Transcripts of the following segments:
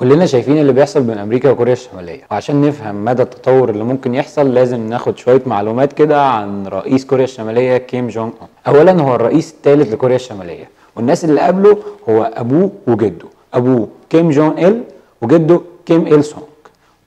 كلنا شايفين اللي بيحصل بين امريكا وكوريا الشمالية، وعشان نفهم مدى التطور اللي ممكن يحصل لازم ناخد شوية معلومات كده عن رئيس كوريا الشمالية كيم جونج اون. اولا هو الرئيس الثالث لكوريا الشمالية، والناس اللي قبله هو ابوه وجده، ابوه كيم جونج إل وجده كيم إل سونج.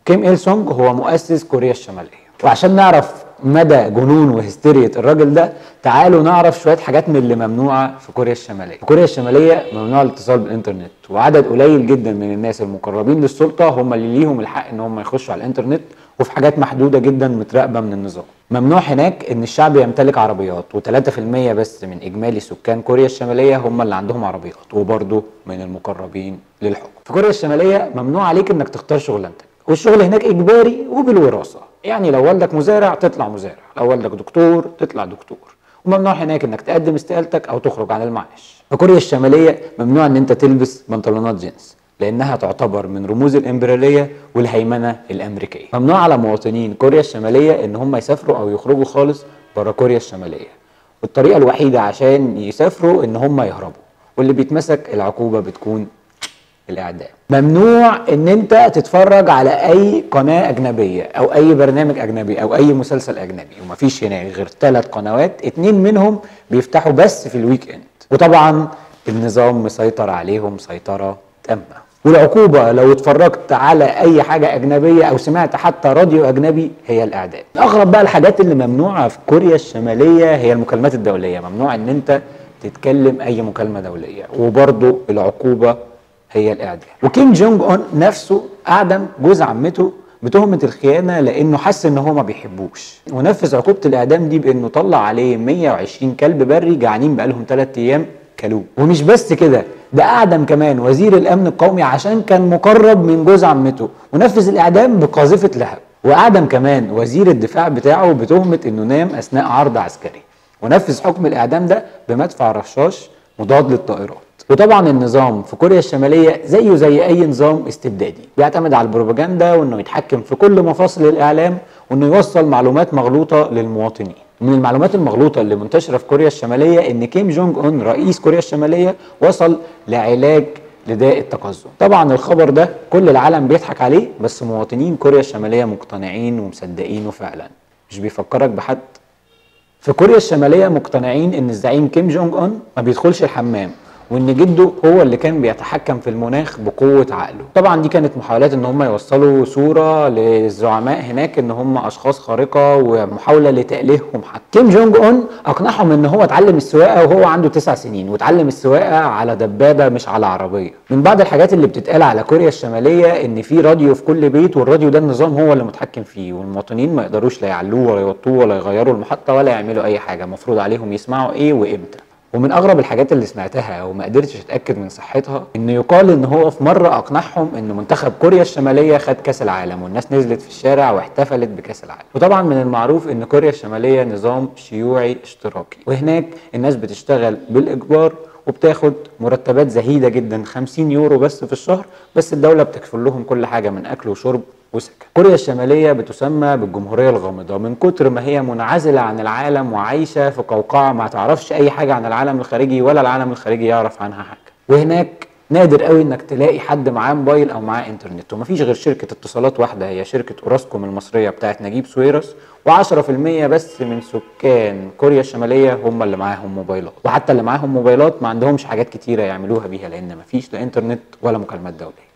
كيم إل سونج هو مؤسس كوريا الشمالية. وعشان نعرف مدى جنون وهستيرية الراجل ده تعالوا نعرف شوية حاجات من اللي ممنوعة في كوريا الشمالية. في كوريا الشمالية ممنوع الاتصال بالإنترنت، وعدد قليل جدا من الناس المقربين للسلطة هم اللي ليهم الحق ان هم يخشوا على الإنترنت، وفي حاجات محدودة جدا متراقبة من النظام. ممنوع هناك ان الشعب يمتلك عربيات، و3% بس من اجمالي سكان كوريا الشمالية هم اللي عندهم عربيات، وبرضه من المقربين للحكم. في كوريا الشمالية ممنوع عليك انك تختار شغلانتك، والشغل هناك اجباري وبالوراثة، يعني لو والدك مزارع تطلع مزارع، لو والدك دكتور تطلع دكتور. وممنوع هناك انك تقدم استقالتك او تخرج عن المعاش. في كوريا الشمالية ممنوع ان انت تلبس بنطلونات جينز لانها تعتبر من رموز الامبريالية والهيمنة الامريكية. ممنوع على مواطنين كوريا الشمالية ان هم يسافروا او يخرجوا خالص بره كوريا الشمالية، والطريقة الوحيدة عشان يسافروا ان هم يهربوا، واللي بيتمسك العقوبة بتكون الاعدام. ممنوع ان انت تتفرج على اي قناة اجنبية او اي برنامج اجنبي او اي مسلسل اجنبي، ومفيش هناك غير 3 قنوات، 2 منهم بيفتحوا بس في ال weekend، وطبعا النظام مسيطر عليهم سيطرة تامة. والعقوبة لو اتفرجت على اي حاجة اجنبية او سمعت حتى راديو اجنبي هي الاعدام. اغرب بقى الحاجات اللي ممنوعة في كوريا الشمالية هي المكالمات الدولية، ممنوع ان انت تتكلم اي مكالمة دولية، وبرضه العقوبة هي الإعدام. وكيم جونج اون نفسه أعدم جوز عمته بتهمة الخيانة لأنه حس إن هو ما بيحبوش، ونفذ عقوبة الإعدام دي بإنه طلع عليه 120 كلب بري جعانين بقالهم 3 أيام كلوه. ومش بس كده، ده أعدم كمان وزير الأمن القومي عشان كان مقرب من جوز عمته، ونفذ الإعدام بقاذفة لهب. وأعدم كمان وزير الدفاع بتاعه بتهمة إنه نام أثناء عرض عسكري، ونفذ حكم الإعدام ده بمدفع رشاش مضاد للطائرات. وطبعا النظام في كوريا الشمالية زيه زي اي نظام استبدادي، بيعتمد على البروباجندا وانه يتحكم في كل مفاصل الاعلام وانه يوصل معلومات مغلوطة للمواطنين. من المعلومات المغلوطة اللي منتشرة في كوريا الشمالية ان كيم جونج اون رئيس كوريا الشمالية وصل لعلاج لداء التقزم. طبعا الخبر ده كل العالم بيضحك عليه، بس مواطنين كوريا الشمالية مقتنعين ومصدقينه فعلا. مش بيفكرك بحد؟ في كوريا الشمالية مقتنعين ان الزعيم كيم جونج اون ما بيدخلش الحمام، وان جده هو اللي كان بيتحكم في المناخ بقوة عقله. طبعا دي كانت محاولات ان هم يوصلوا صوره للزعماء هناك ان هم اشخاص خارقة، ومحاولة لتأليههم حتى. كيم جونج اون اقنعهم ان هو اتعلم السواقة وهو عنده 9 سنين، واتعلم السواقة على دبابة مش على عربية. من بعض الحاجات اللي بتتقال على كوريا الشمالية ان في راديو في كل بيت، والراديو ده النظام هو اللي متحكم فيه، والمواطنين ما يقدروش لا يعلوه ولا يوطوه ولا يغيروا المحطة ولا يعملوا اي حاجة، المفروض عليهم يسمعوا ايه وامتى. ومن اغرب الحاجات اللي سمعتها وما قدرتش اتاكد من صحتها انه يقال ان هو في مرة اقنعهم ان منتخب كوريا الشمالية خد كاس العالم، والناس نزلت في الشارع واحتفلت بكاس العالم. وطبعا من المعروف ان كوريا الشمالية نظام شيوعي اشتراكي، وهناك الناس بتشتغل بالاجبار وبتاخد مرتبات زهيدة جدا، 50 يورو بس في الشهر، بس الدولة بتكفل لهم كل حاجة من اكل وشرب وسكن. كوريا الشمالية بتسمى بالجمهورية الغامضة من كتر ما هي منعزلة عن العالم وعايشة في قوقعة ما تعرفش أي حاجة عن العالم الخارجي ولا العالم الخارجي يعرف عنها حاجة. وهناك نادر قوي انك تلاقي حد معاه موبايل او معاه انترنت، ومفيش غير شركة اتصالات واحدة هي شركة اوراسكوم المصرية بتاعت نجيب سويرس، و10% بس من سكان كوريا الشمالية هم اللي معاهم موبايلات، وحتى اللي معاهم موبايلات ما عندهمش حاجات كتيرة يعملوها بيها لان مفيش لا انترنت ولا مكالمات دولية.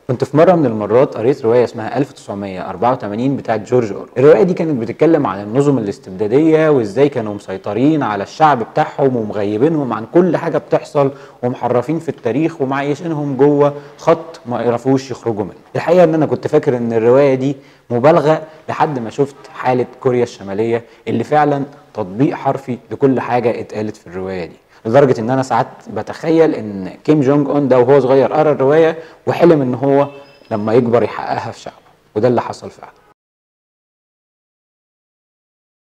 كنت في مرة من المرات قريت رواية اسمها 1984 بتاعت جورج أورويل. الرواية دي كانت بتتكلم عن النظم الاستبدادية وازاي كانوا مسيطرين على الشعب بتاعهم ومغيبينهم عن كل حاجة بتحصل ومحرفين في التاريخ ومعيشينهم جوه خط ما يعرفوش يخرجوا منه. الحقيقة ان انا كنت فاكر ان الرواية دي مبالغة لحد ما شفت حالة كوريا الشمالية اللي فعلا تطبيق حرفي لكل حاجة اتقالت في الرواية دي، لدرجة ان انا ساعات بتخيل ان كيم جونج اون ده وهو صغير قرا الرواية وحلم ان هو لما يكبر يحققها في شعبه، وده اللي حصل فعلا.